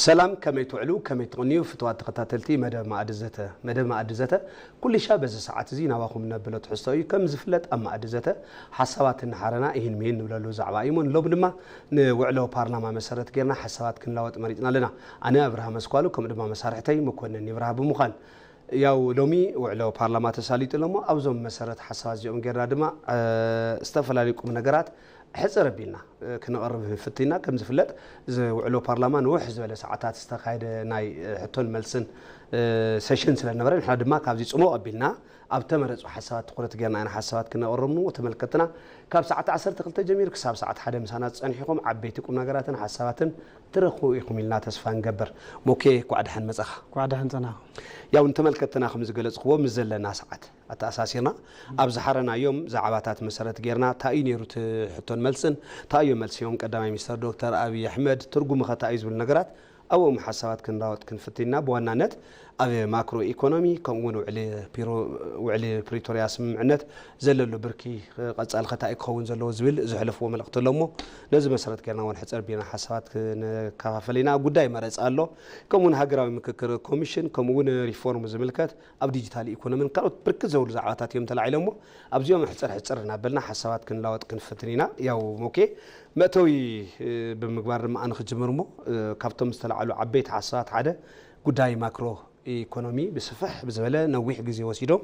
ሰላም፣ ከመይ ትውዕሉ፣ ከመይ ትቕንዩ ፍትዋት ተኸታተልቲ መደብ መኣዲ ዘተ። መደብ መኣዲ ዘተ ኩልሻ በዚ ሰዓት እዚ ናባኹም ነብሎ ትሕዝቶ እዩ። ከም ዝፍለጥ ኣብ መኣዲ ዘተ ሓሳባት እናሓረና ይህን ምሂን ንብለሉ ዛዕባ እዩ። እሞ ሎሚ ድማ ንውዕሎ ፓርላማ መሰረት ጌርና ሓሳባት ክንላወጥ መሪጽና ኣለና። ኣነ ኣብርሃ መስኳሉ፣ ከምኡ ድማ መሳርሕተይ መኮንን ይብርሃ ብምዃን ያው ሎሚ ውዕሎ ፓርላማ ተሳሊጡ ኣለሞ ኣብዞም መሰረት ሓሳባት እዚኦም ጌርና ድማ ዝተፈላለዩ ቁም ነገራት ሕፅር ኣቢልና ክነቕርብ ፍቲና። ከም ዝፍለጥ እዚ ውዕሎ ፓርላማ ንውሕ ዝበለ ሰዓታት ዝተኻየደ ናይ ሕቶን መልስን ሴሽን ስለ ነበረ ንሕና ድማ ካብዚ ፅሙቕ ኣቢልና ኣብ ተመረፁ ሓሳባት ትኩረት ጌርና ኢና ሓሳባት ክነቕርብ ንሞ ተመልከትና ካብ ሰዓት ዓሰርተ ክልተ ጀሚሩ ክሳብ ሰዓት ሓደ ምሳና ዝፀንሒኹም ዓበይቲ ቁም ነገራትን ሓሳባትን ትረኽቡ ኢኹም ኢልና ተስፋ ንገብር። ሞኬ ኳዕ ደሓን መፃኻ። ኳዕ ደሓን ፀናኹ። ያው ንተመልከትና ከም ዝገለፅክዎ ምስ ዘለና ሰዓት ኣተኣሳሲርና ኣብ ዝሓረናዮም ዛዕባታት መሰረት ጌርና እንታይ እዩ ነይሩ እቲ ሕቶን መልስን እንታይ እዮም መልሲኦም ቀዳማይ ሚኒስተር ዶክተር ኣብይ ኣሕመድ ትርጉሙ ከ እንታይ እዩ ዝብል ነገራት ኣብኦም ሓሳባት ክንራወጥ ክንፍትን ኢና። ብዋናነት ኣብ ማክሮ ኢኮኖሚ ከምኡ እውን ውዕሊ ፕሪቶርያ ስምምዕነት ዘለሉ ብርኪ ቀፃሊ ከ እንታይ እዩ ክኸውን ዘለዎ ዝብል ዘሕለፍዎ መልእኽቲ ኣሎ እሞ ነዚ መሰረት ጌርና እውን ሕፅር ቢና ሓሳባት ክንከፋፈል ኢና። ጉዳይ መረፃ ኣሎ ከምኡ እውን ሃገራዊ ምክክር ኮሚሽን ከምኡ እውን ሪፎርም ዝምልከት ኣብ ዲጂታል ኢኮኖምን ካልኦት ብርክት ዘብሉ ዛዕባታት እዮም ተላዒሎሞ ኣብዚኦም ሕፅር ሕፅር እናበልና ሓሳባት ክንላወጥ ክንፍትን ኢና። ያው ሞኬ መእተዊ ብምግባር ድማ ኣነ ክጅምር እሞ ካብቶም ዝተላዕሉ ዓበይቲ ሓሳባት ሓደ ጉዳይ ማክሮ ኢኮኖሚ ብስፍሕ ብዝበለ ነዊሕ ግዜ ወሲዶም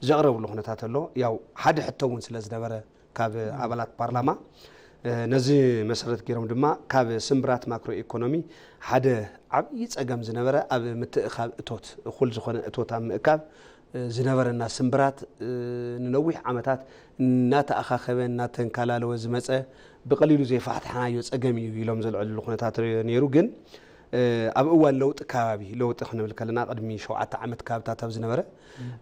ዘቕረብሉ ኩነታት ኣሎ። ያው ሓደ ሕቶ እውን ስለ ዝነበረ ካብ ኣባላት ፓርላማ ነዚ መሰረት ገይሮም ድማ ካብ ስምብራት ማክሮ ኢኮኖሚ ሓደ ዓብዪ ፀገም ዝነበረ ኣብ ምትእኻብ እቶት እኹል ዝኾነ እቶት ኣብ ምእካብ ዝነበረና ስምብራት ንነዊሕ ዓመታት እናተኣኻኸበ እናተንካላለወ ዝመፀ ብቐሊሉ ዘይፋሕትሓናዮ ፀገም እዩ ኢሎም ዘልዕልሉ ኩነታት ነይሩ። ግን ኣብ እዋን ለውጢ ከባቢ ለውጢ ክንብል ከለና ቅድሚ ሸውዓተ ዓመት ከባብታት ኣብ ዝነበረ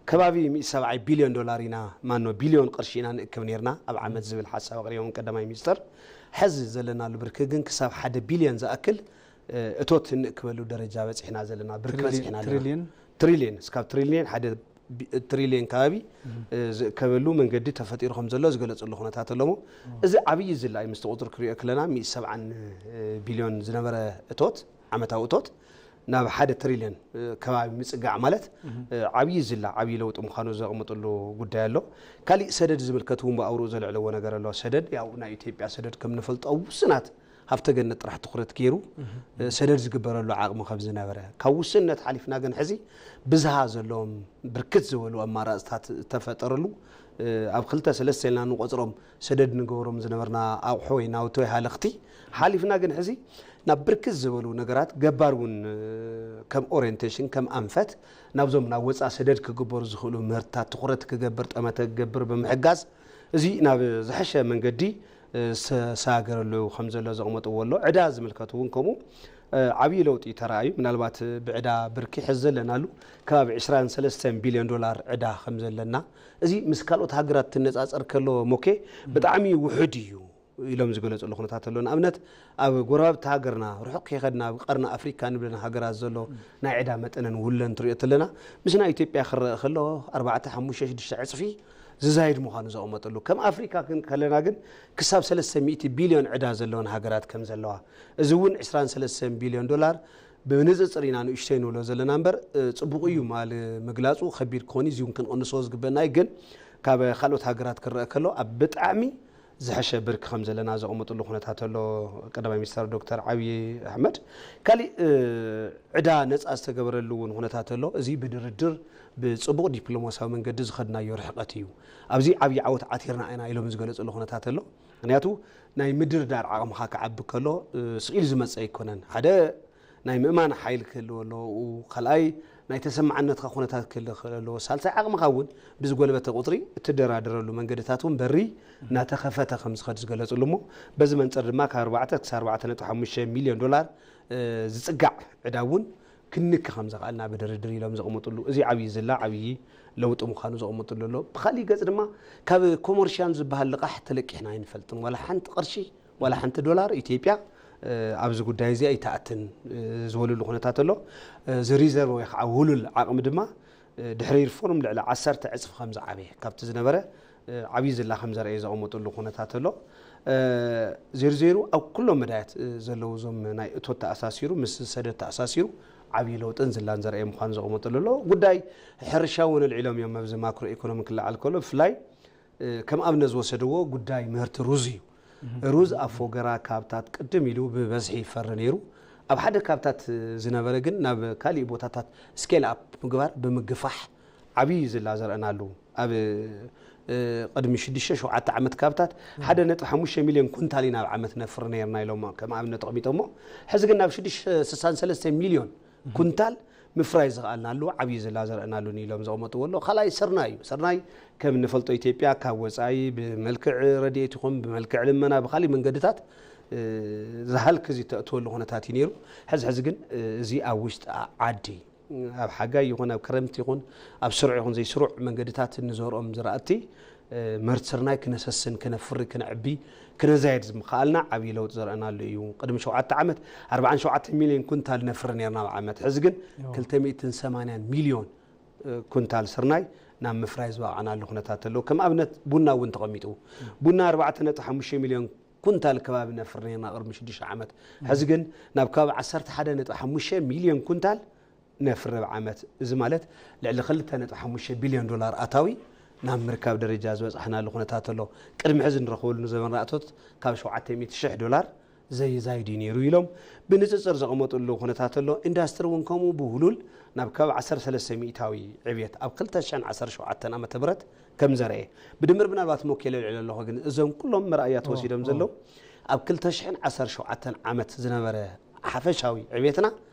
ከባቢ ሚእቲ ሰብዓይ ቢልዮን ዶላር ኢና ማኖ ቢልዮን ቅርሺ ኢና ንእክብ ነርና ኣብ ዓመት ዝብል ሓሳብ ኣቕሪቦም ቀዳማይ ሚኒስተር። ሕዚ ዘለናሉ ብርኪ ግን ክሳብ ሓደ ቢልዮን ዝኣክል እቶት እንእክበሉ ደረጃ በፂሕና ዘለና ብርኪ በፂሕና ኣለና። ትሪልየን እስካብ ትሪልየን ሓደ ትሪልየን ከባቢ ዝእከበሉ መንገዲ ተፈጢሩ ከም ዘሎ ዝገለፅሉ ኩነታት ኣለሞ። እዚ ዓብዪ ዝላ እዩ ምስቲ ቁፅሪ ክሪኦ ክለና ሚእቲ ሰብዓን ቢልዮን ዝነበረ እቶት ዓመታዊ እቶት ናብ ሓደ ትሪልየን ከባቢ ምፅጋዕ ማለት ዓብዪ ዝላ ዓብዪ ለውጢ ምዃኑ ዘቕምጥሉ ጉዳይ ኣሎ። ካሊእ ሰደድ ዝምልከት እውን ብኣውርኡ ዘልዕለዎ ነገር ኣሎ። ሰደድ ያው ናይ ኢትዮጵያ ሰደድ ከም ንፈልጦ ውስናት ሃፍተ ገነት ጥራሕ ትኹረት ገይሩ ሰደድ ዝግበረሉ ዓቕሚ ከም ዝነበረ ካብ ውስንነት ሓሊፍና ግን ሕዚ ብዝሃ ዘለዎም ብርክት ዝበሉ ኣማራፅታት ዝተፈጠረሉ ኣብ ክልተ ሰለስተ ኢልና ንቆፅሮም ሰደድ ንገብሮም ዝነበርና ኣቑሑ ወይ ናውቲ ወይ ሃለኽቲ ሓሊፍና ግን ሕዚ ናብ ብርክት ዝበሉ ነገራት ገባር እውን ከም ኦሪንቴሽን ከም ኣንፈት ናብዞም ናብ ወፃ ሰደድ ክግበሩ ዝኽእሉ ምህርትታት ትኹረት ክገብር ጠመተ ክገብር ብምሕጋዝ እዚ ናብ ዝሐሸ መንገዲ ዝተሰጋገረሉ ከም ዘሎ ዘቕመጥዎ ኣሎ። ዕዳ ዝምልከት እውን ከምኡ ዓብዪ ለውጢ ተራእዩ። ምናልባት ብዕዳ ብርኪ ሕዚ ዘለናሉ ከባቢ ዕስራን ሰለስተን ቢልዮን ዶላር ዕዳ ከም ዘለና እዚ ምስ ካልኦት ሃገራት ትነፃፀር ከሎ ሞኬ ብጣዕሚ ውሑድ እዩ ኢሎም ዝገለፅሉ ኩነታት ኣሎ። ንኣብነት ኣብ ጎረባብቲ ሃገርና ርሑቕ ከይኸድና ኣብ ቀርኒ ኣፍሪካ ንብለን ሃገራት ዘሎ ናይ ዕዳ መጠነን ውለን ትሪኦ ተለና ምስ ናይ ኢትዮጵያ ክረአ ከሎ ኣርባዕተ ሓሙሽተ ሽዱሽተ ዕፅፊ ዝዛይድ ምዃኑ ዘቐመጠሉ ከም ኣፍሪካ ከለና ግን ክሳብ ሰለስተ ሚእቲ ቢልዮን ዕዳ ዘለወን ሃገራት ከም ዘለዋ እዚ እውን ዕስራን ሰለስተን ቢልዮን ዶላር ብንፅፅር ኢና ንእሽተይ ንብሎ ዘለና እምበር ፅቡቕ እዩ ማል ምግላፁ ከቢድ ክኾን እዩ እዚውን ክንቕንሶ ዝግበና እዩ ግን ካብ ካልኦት ሃገራት ክረአ ከሎ ኣብ ብጣዕሚ ዝሐሸ ብርኪ ከም ዘለና ዘቐመጥሉ ኩነታት ኣሎ ቀዳማይ ሚኒስተር ዶክተር ዓብዪ ኣሕመድ። ካሊእ ዕዳ ነፃ ዝተገበረሉ እውን ኩነታት ኣሎ። እዚ ብድርድር ብፅቡቕ ዲፕሎማሲያዊ መንገዲ ዝኸድናዮ ርሕቀት እዩ። ኣብዚ ዓብዪ ዓወት ዓቲርና ኢና ኢሎም ዝገለፅሉ ኩነታት ኣሎ። ምክንያቱ ናይ ምድርዳር ዓቕምኻ ክዓቢ ከሎ ስኢል ዝመፀ ኣይኮነን። ሓደ ናይ ምእማን ሓይል ክህልዎ ኣለዎ። ካልኣይ ናይ ተሰማዕነትካ ኩነታት ክህልዎ ኣለዎ። ሳልሳይ ዓቕምኻ እውን ብዝጎልበተ ቁፅሪ እትደራደረሉ መንገድታት እውን በሪ እናተኸፈተ ከም ዝኸድ ዝገለፅሉ እሞ በዚ መንፅር ድማ ካብ ኣርባዕተ ክሳብ ኣርባዕተ ነጥቢ ሓሙሽተ ሚልዮን ዶላር ዝፅጋዕ ዕዳ እውን ክንክ ከም ዘኽኣልና ብድርድር ኢሎም ዘቕምጥሉ እዚ ዓብዪ ዝላ ዓብዪ ለውጢ ምዃኑ ዘቕምጥሉ ኣሎ። ብካሊእ ገፅ ድማ ካብ ኮመርሽያን ዝበሃል ልቓሕ ተለቂሕና ኣይንፈልጥን። ዋላ ሓንቲ ቅርሺ ዋላ ሓንቲ ዶላር ኢትዮጵያ ኣብዚ ጉዳይ እዚ ኣይትኣትን ዝበልሉ ኩነታት ኣሎ። እዚ ሪዘርቭ ወይ ከዓ ውሉል ዓቕሚ ድማ ድሕሪ ሪፎርም ልዕሊ ዓሰርተ ዕፅፊ ከም ዝዓበየ ካብቲ ዝነበረ ዓብዪ ዝላ ከም ዘርአየ ዘቐመጥሉ ኩነታት ኣሎ። ዜሩ ዜሩ ኣብ ኩሎም መዳያት ዘለዉ እዞም ናይ እቶት ተኣሳሲሩ ምስ ሰደድ ተኣሳሲሩ ዓብዪ ለውጥን ዝላን ዘርአየ ምዃኑ ዘቐመጠሉ ኣሎ። ጉዳይ ሕርሻ እውን ኣልዒሎም እዮም። ኣብዚ ማክሮ ኢኮኖሚ ክለዓል ከሎ ብፍላይ ከም ኣብነት ዝወሰድዎ ጉዳይ ምህርቲ ሩዝ እዩ። ሩዝ ኣብ ፎገራ ካብታት ቅድም ኢሉ ብበዝሒ ይፈሪ ነይሩ። ኣብ ሓደ ካብታት ዝነበረ ግን ናብ ካሊእ ቦታታት ስኬል ኣፕ ምግባር ብምግፋሕ ዓብዪ ዝላ ዘርአናሉ ኣብ ቅድሚ ሽዱሽተ ሸውዓተ ዓመት ካብታት ሓደ ነጥቢ ሓሙሽተ ሚልዮን ኩንታል ኢና ኣብ ዓመት ነፍሪ ነርና ኢሎም ከም ኣብነት ኣቕሚጦሞ። ሕዚ ግን ናብ ሽዱሽተ ስሳን ሰለስተ ሚልዮን ኩንታል ምፍራይ ዝኽኣልናሉ ዓብዪ ዝላ ዘርአናሉን ኢሎም ዘቐመጥዎ ኣሎ። ካልኣይ ስርናይ እዩ። ስርናይ ከም እንፈልጦ ኢትዮጵያ ካብ ወፃኢ ብመልክዕ ረድኤት ይኹን ብመልክዕ ልመና ብካሊእ መንገድታት ዝሃልክ እዚ ተእትወሉ ኩነታት እዩ ነይሩ። ሕዚ ሕዚ ግን እዚ ኣብ ውሽጢ ዓዲ ኣብ ሓጋይ ይኹን ኣብ ክረምቲ ይኹን ኣብ ስሩዕ ይኹን ዘይስሩዕ መንገድታት እንዘርኦም ዝራእቲ ምህርቲ ስርናይ ክነሰስን ክነፍሪ ክነዕቢ ክነዛየድ ዝምኸኣልና ዓብዪ ለውጢ ዘርአናሉ እዩ። ቅድሚ ሸውዓተ ዓመት ኣርባዓን ሸውዓተ ሚልዮን ኩንታል ነፍሪ ነርና ኣብ ዓመት። ሕዚ ግን ክልተ ሚእትን ሰማንያን ሚልዮን ኩንታል ስርናይ ናብ ምፍራይ ዝበቕዕናሉ ኩነታት ኣለዉ። ከም ኣብነት ቡና እውን ተቐሚጡ። ቡና ኣርባዕተ ነጥቢ ሓሙሽተ ሚልዮን ኩንታል ከባቢ ነፍሪ ነርና ቅድሚ ሽዱሽተ ዓመት። ሕዚ ግን ናብ ከባቢ ዓሰርተ ሓደ ነጥቢ ሓሙሽተ ሚልዮን ኩንታል ነፍሪ ኣብ ዓመት። እዚ ማለት ልዕሊ ክልተ ነጥቢ ሓሙሽተ ቢልዮን ዶላር ኣታዊ ናብ ምርካብ ደረጃ ዝበጻሕናሉ ኩነታት ኣሎ። ቅድሚ ሕዚ ንረኽበሉ ንዘበን ራእቶት ካብ ሸውዓተ ሚእቲ ሽሕ ዶላር ዘይዛይድ እዩ ነይሩ ኢሎም ብንጽጽር ዘቐመጥሉ ኩነታት ኣሎ። ኢንዳስትሪ እውን ከምኡ ብውሉል ናብ ከባቢ ዓሰርተ ሰለስተ ሚእታዊ ዕብየት ኣብ ክልተ ሽሕን ዓሰርተ ሸውዓተን ዓመተ ምህረት ከም ዘርኤ ብድምር ምናልባት ሞኬለ ልዕል ኣለኹ ግን እዞም ኩሎም መርኣያ ተወሲዶም ዘለዉ ኣብ ክልተ ሽሕን ዓሰርተ ሸውዓተን ዓመት ዝነበረ ሓፈሻዊ ዕብየትና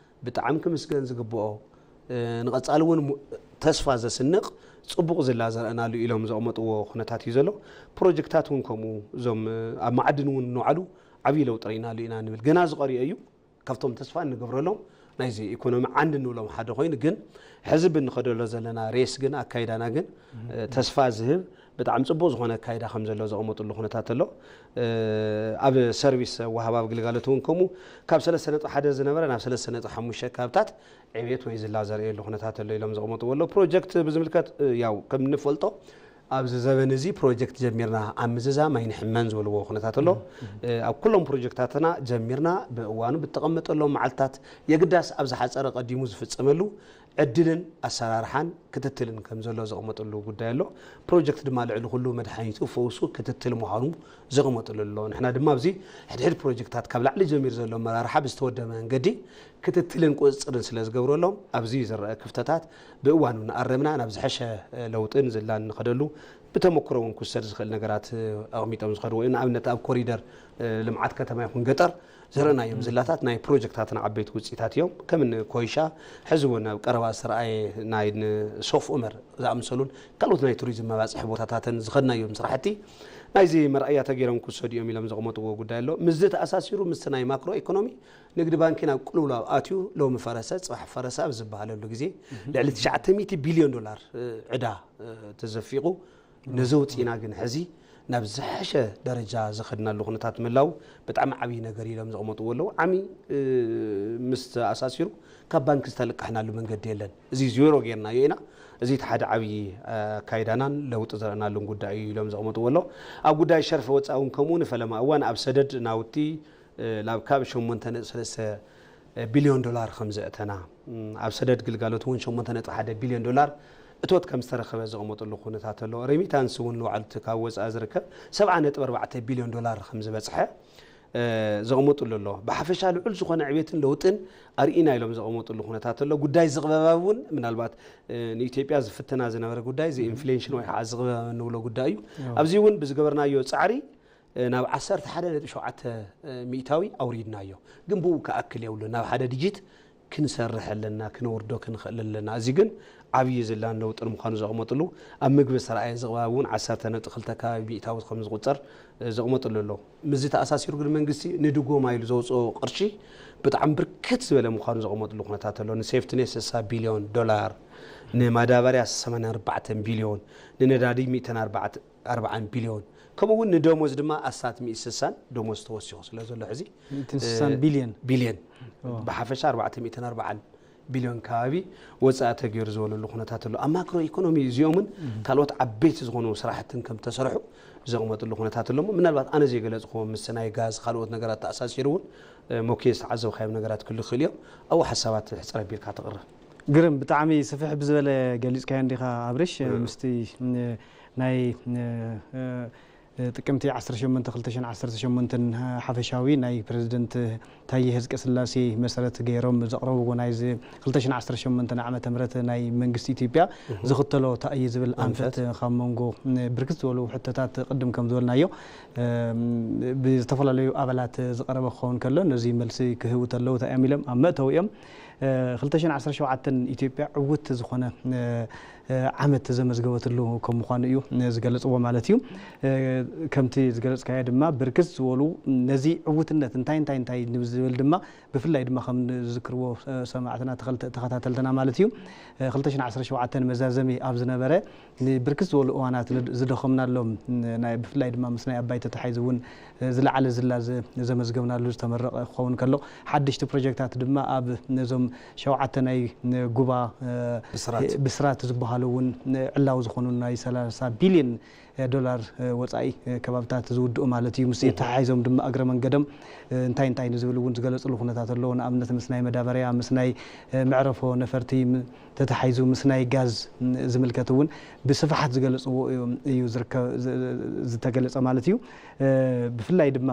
ብጣዕሚ ክምስገን ዝግብኦ ንቐጻሊ እውን ተስፋ ዘስንቕ ጽቡቕ ዝላ ዘርአናሉ ኢሎም ዘቕመጥዎ ኩነታት እዩ ዘሎ። ፕሮጀክታት እውን ከምኡ እዞም ኣብ መዓድን እውን ንባዕሉ ዓብዪ ለውጢ ርኢናሉ ኢና ንብል። ገና ዝቐርዮ እዩ። ካብቶም ተስፋ እንገብረሎም ናይዚ ኢኮኖሚ ዓንዲ እንብሎም ሓደ ኮይኑ ግን ሕዚ ብንኸደሎ ዘለና ሬስ ግን ኣካይዳና ግን ተስፋ ዝህብ ብጣዕሚ ጽቡቕ ዝኾነ ኣካይዳ ከም ዘሎ ዘቐመጥሉ ኩነታት ኣሎ። ኣብ ሰርቪስ ወሃብ ኣብ ግልጋሎት እውን ከምኡ ካብ ሰለስተ ነጥቢ ሓደ ዝነበረ ናብ ሰለስተ ነጥቢ ሓሙሽተ ካብታት ዕብየት ወይ ዝላ ዘርእየሉ ኩነታት ኣሎ ኢሎም ዘቐመጥዎ ኣሎ። ፕሮጀክት ብዝምልከት ያው ከም እንፈልጦ ኣብዚ ዘበን እዚ ፕሮጀክት ጀሚርና ኣብ ምዝዛም ኣይንሕመን ዝበልዎ ኩነታት ኣሎ። ኣብ ኩሎም ፕሮጀክታትና ጀሚርና ብእዋኑ ብተቐመጠሎም መዓልታት የግዳስ ኣብ ዝሓፀረ ቀዲሙ ዝፍፀመሉ ዕድልን ኣሰራርሓን ክትትልን ከም ዘሎ ዘቐመጥሉ ጉዳይ ኣሎ። ፕሮጀክት ድማ ልዕሊ ኩሉ መድሓኒቱ ፈውሱ ክትትል ምዃኑ ዘቐመጥሉ ኣሎ። ንሕና ድማ ኣብዚ ሕድሕድ ፕሮጀክታት ካብ ላዕሊ ጀሚሩ ዘሎ ኣመራርሓ ብዝተወደበ መንገዲ ክትትልን ቁፅፅርን ስለ ዝገብረሎም ኣብዚ ዝረአ ክፍተታት ብእዋኑ እናኣረምና ናብ ዝሐሸ ለውጥን ዝላን ንኸደሉ ብተመክሮ እውን ክውሰድ ዝኽእል ነገራት ኣቕሚጦም ዝኸድዎ እዩ። ንኣብነት ኣብ ኮሪደር ልምዓት ከተማ ይኹን ገጠር ዘረእናዮም ዝላታት ናይ ፕሮጀክታትና ዓበይቲ ውፅኢታት እዮም። ከም ኮይሻ ሕዚ እውን ኣብ ቀረባ ዝተረኣየ ናይ ሶፍ ዑመር ዝኣምሰሉን ካልኦት ናይ ቱሪዝም መባፅሒ ቦታታትን ዝኸድናዮም ስራሕቲ ናይዚ መርኣያ ተገይሮም ክውሰዱ እዮም ኢሎም ዘቕመጥዎ ጉዳይ ኣሎ። ምስዚ ተኣሳሲሩ ምስቲ ናይ ማክሮ ኢኮኖሚ ንግዲ ባንኪ ናብ ቅልውላው ኣትዩ ሎሚ ፈረሰ ፅባሕ ፈረሰ ኣብ ዝበሃለሉ ግዜ ልዕሊ ትሽዓተ ሚእቲ ቢልዮን ዶላር ዕዳ ተዘፊቑ ነዚ ውፅኢና ግን ሕዚ ናብ ዝሐሸ ደረጃ ዝኸድናሉ ኩነታት ምህላው ብጣዕሚ ዓብዪ ነገር ኢሎም ዘቕመጥዎ ኣለዉ። ዓሚ ምስ ተኣሳሲሩ ካብ ባንኪ ዝተለቃሕናሉ መንገዲ የለን። እዚ ዜሮ ጌርናዮ ኢና። እዚ እቲ ሓደ ዓብዪ ኣካይዳናን ለውጢ ዘርእናሉን ጉዳይ እዩ ኢሎም ዘቕመጥዎ ኣለዉ። ኣብ ጉዳይ ሸርፊ ወፃኢ እውን ከምኡ ንፈለማ እዋን ኣብ ሰደድ ናውቲ ናብ ካብ ሸሞንተ ነጥቢ ሰለስተ ቢልዮን ዶላር ከም ዘእተና ኣብ ሰደድ ግልጋሎት እውን ሸሞንተ ነጥቢ ሓደ ቢልዮን ዶላር እቶት ከም ዝተረኸበ ዘቐመጥሉ ኩነታት ኣሎ። ሬሚታንስ እውን ንባዕሉ እቲ ካብ ወፃኢ ዝርከብ ሰብዓ ነጥቢ ኣርባዕተ ቢልዮን ዶላር ከም ዝበፅሐ ዘቐመጥሉ ኣሎ። ብሓፈሻ ልዑል ዝኾነ ዕቤትን ለውጥን ኣርኢና ኢሎም ዘቐመጥሉ ኩነታት ኣሎ። ጉዳይ ዝቕበባብ እውን ምናልባት ንኢትዮጵያ ዝፍትና ዝነበረ ጉዳይ እዚ ኢንፍሌሽን ወይ ከዓ ዝቕበባብ እንብሎ ጉዳይ እዩ። ኣብዚ እውን ብዝገበርናዮ ፃዕሪ ናብ ዓሰርተ ሓደ ነጥቢ ሸውዓተ ሚእታዊ ኣውሪድናዮ። ግን ብኡ ክኣክል የብሉ ናብ ሓደ ዲጂት ክንሰርሕ ኣለና፣ ክነውርዶ ክንኽእል ኣለና። እዚ ግን ዓብዪ ዝላን ለውጥን ምዃኑ ዘቕመጥሉ ኣብ ምግቢ ዝተረኣየ ዝቕባብ እውን ዓሰርተ ነጥቢ ክልተ ከባቢ ሚእታዊ ከም ዝቑፀር ዘቕመጥሉ ኣሎ። ምስዚ ተኣሳሲሩ ግን መንግስቲ ንድጎማ ኢሉ ዘውፅኦ ቅርሺ ብጣዕሚ ብርክት ዝበለ ምዃኑ ዘቕመጥሉ ኩነታት ኣሎ። ንሴፍትኔት ስሳ ቢልዮን ዶላር፣ ንማዳበርያ ሰማንያን ኣርባዕተን ቢልዮን፣ ንነዳዲ ሚእትን ኣርባዕተን ኣርባዓን ቢልዮን ከምኡ እውን ንደሞዝ ድማ ኣስታት ሚእቲ ስሳን ደሞዝ ተወሲኹ ስለ ዘሎ ሕዚ ሚእትን ስሳን ቢልዮን ቢልዮን ብሓፈሻ ኣርባዕተ ሚእትን ኣርባዓን ቢልዮን ከባቢ ወፃኢ ተገይሩ ዝበለሉ ኩነታት ኣሎ። ኣብ ማክሮ ኢኮኖሚ እዚኦምን ካልኦት ዓበይቲ ዝኾኑ ስራሕትን ከም ተሰርሑ ዘቕመጥሉ ኩነታት ኣሎ። ምናልባት ኣነ ዘይገለጽክዎ ምስ ናይ ጋዝ ካልኦት ነገራት ተኣሳሲሩ እውን ሞኪ ዝተዓዘብካዮም ነገራት ክህሉ ይኽእል እዮም። ኣብኡ ሓሳባት ሕጽር ኣቢልካ ተቕርብ። ግርም፣ ብጣዕሚ ስፍሕ ብዝበለ ገሊጽካዮ እንዲኻ ኣብርሽ። ምስቲ ናይ ጥቅምቲ ዓሰርተ ሸሞንተ ክልተ ሽሕን ዓሰርተ ሸሞንተን ሓፈሻዊ ናይ ፕረዚደንት ታየ ህዝቀ ስላሴ መሰረት ገይሮም ዘቕረብዎ ናይ ክልተ ሽሕን ዓሰርተ ሸሞንተን ዓመተ ምህረት ናይ መንግስቲ ኢትዮጵያ ዝኽተሎ ታእይ ዝብል ኣንፈት ካብ መንጎ ብርክት ዝበሉ ሕቶታት ቅድም ከም ዝበልናዮ ብዝተፈላለዩ ኣባላት ዝቐረበ ክኸውን ከሎ ነዚ መልሲ ክህቡ ተለዉ እንታይ እዮም ኢሎም ኣብ መእተዊ እዮም ክልተ ሽሕን ዓሰርተ ሸውዓተን ኢትዮጵያ ዕውት ዝኾነ ዓመት ዘመዝገበትሉ ከም ምዃኑ እዩ ዝገልፅዎ ማለት እዩ። ከምቲ ዝገለፅካዮ ድማ ብርክት ዝበሉ ነዚ ዕውትነት እንታይ እንታይ እንታይ ንዝብል ድማ ብፍላይ ድማ ከም ዝዝክርዎ ሰማዕትና ተኸታተልትና ማለት እዩ ክልተ ሽሕን ዓሰርተ ሸውዓተን መዛዘሚ ኣብ ዝነበረ ንብርክት ዝበሉ እዋናት ዝደኸምናሎም ብፍላይ ድማ ምስ ናይ ኣባይ ተታሒዙ እውን ዝለዓለ ዝላ ዘመዝገብናሉ ዝተመረቐ ክኸውን ከሎ ሓደሽቲ ፕሮጀክታት ድማ ኣብ ነዞም ሸውዓተ ናይ ጉባ ብስራት ዝበሃሉ እውን ዕላዊ ዝኾኑ ናይ ሰላሳ ቢልዮን ዶላር ወፃኢ ከባብታት ዝውድኡ ማለት እዩ። ምስ ተሓሒዞም ድማ እግረ መንገዶም እንታይ እንታይ ንዝብል እውን ዝገለፅሉ ኩነታት ኣለዎ። ንኣብነት ምስ ናይ መዳበርያ፣ ምስ ናይ መዕረፎ ነፈርቲ ተታሓሒዙ ምስ ናይ ጋዝ ዝምልከት እውን ብስፍሓት ዝገለፅዎ እዩ ዝተገለፀ ማለት እዩ። ብፍላይ ድማ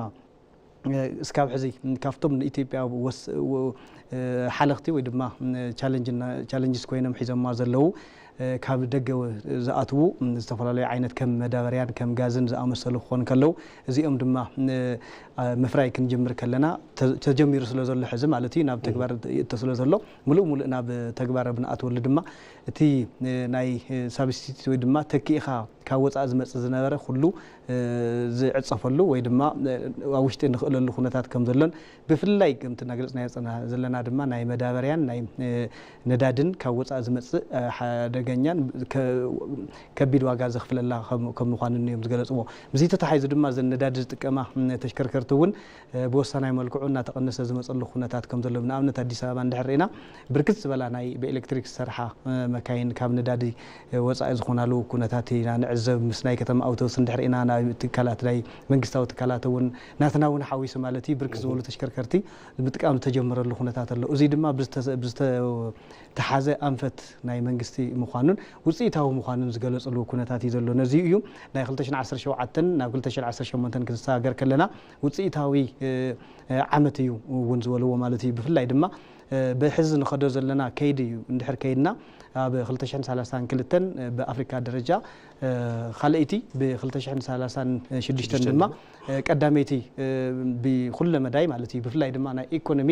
እስካብ ሕዚ ካብቶም ንኢትዮጵያ ሓለኽቲ ወይ ድማ ቻለንጅስ ኮይኖም ሒዞማ ዘለዉ ካብ ደገ ዝኣትዉ ዝተፈላለዩ ዓይነት ከም መዳበርያን ከም ጋዝን ዝኣመሰሉ ክኾኑ ከለዉ እዚኦም ድማ ምፍራይ ክንጅምር ከለና ተጀሚሩ ስለ ዘሎ ሕዚ ማለት እዩ ናብ ተግባር ይእቶ ስለ ዘሎ ሙሉእ ሙሉእ ናብ ተግባር ብንኣትወሉ ድማ እቲ ናይ ሳብስቲቱት ወይ ድማ ተኪእኻ ካብ ወፃኢ ዝመፅእ ዝነበረ ኩሉ ዝዕፀፈሉ ወይ ድማ ኣብ ውሽጢ ንኽእለሉ ኩነታት ከም ዘሎን ብፍላይ ከምቲ እናገለፅናዮ ዘለና ድማ ናይ መዳበርያን ናይ ነዳድን ካብ ወፃኢ ዝመፅእ ሓደገኛን ከቢድ ዋጋ ዘኽፍለላ ከም ምዃኑን እዮም ዝገለፅዎ። ምስዚ ተታሓሒዙ ድማ እዘን ነዳዲ ዝጥቀማ ተሽከርከርቲ እውን ብወሳናይ መልክዑ እናተቐነሰ ዝመፀሉ ኩነታት ከም ዘሎ ንኣብነት ኣዲስ ኣበባ እንድሕር ርኢና ብርክት ዝበላ ናይ ብኤሌክትሪክ ዝሰርሓ መካይን ካብ ነዳዲ ወፃኢ ዝኾናሉ ኩነታት ኢና ንዕዘብ። ምስ ናይ ከተማ ኣውቶቡስ እንድሕር ኢና ናብ ትካላት ናይ መንግስታዊ ትካላት እውን ናትና እውን ሓዊሱ ማለት እዩ ብርክት ዝበሉ ተሽከርከርቲ ምጥቃም ዝተጀመረሉ ኩነታት ኣሎ። እዚ ድማ ብዝተሓዘ ኣንፈት ናይ መንግስቲ ምዃኑን ውፅኢታዊ ምዃኑን ዝገለፅሉ ኩነታት እዩ ዘሎ። ነዚ እዩ ናይ ክልተ ሽሕን ዓሰርተ ሸውዓተን ናብ ክልተ ሽሕን ዓሰርተ ሸሞንተን ክንሰጋገር ከለና ውፅኢታዊ ዓመት እዩ እውን ዝበልዎ ማለት እዩ። ብፍላይ ድማ ብሕዚ ንኸዶ ዘለና ከይዲ እዩ። እንድሕር ከይድና ኣብ ክልተ ሽሕን ሰላሳን ክልተን ብኣፍሪካ ደረጃ ካልኣይቲ ብ2036 ድማ ቀዳመይቲ ብኩለ መዳይ ማለት እዩ። ብፍላይ ድማ ናይ ኢኮኖሚ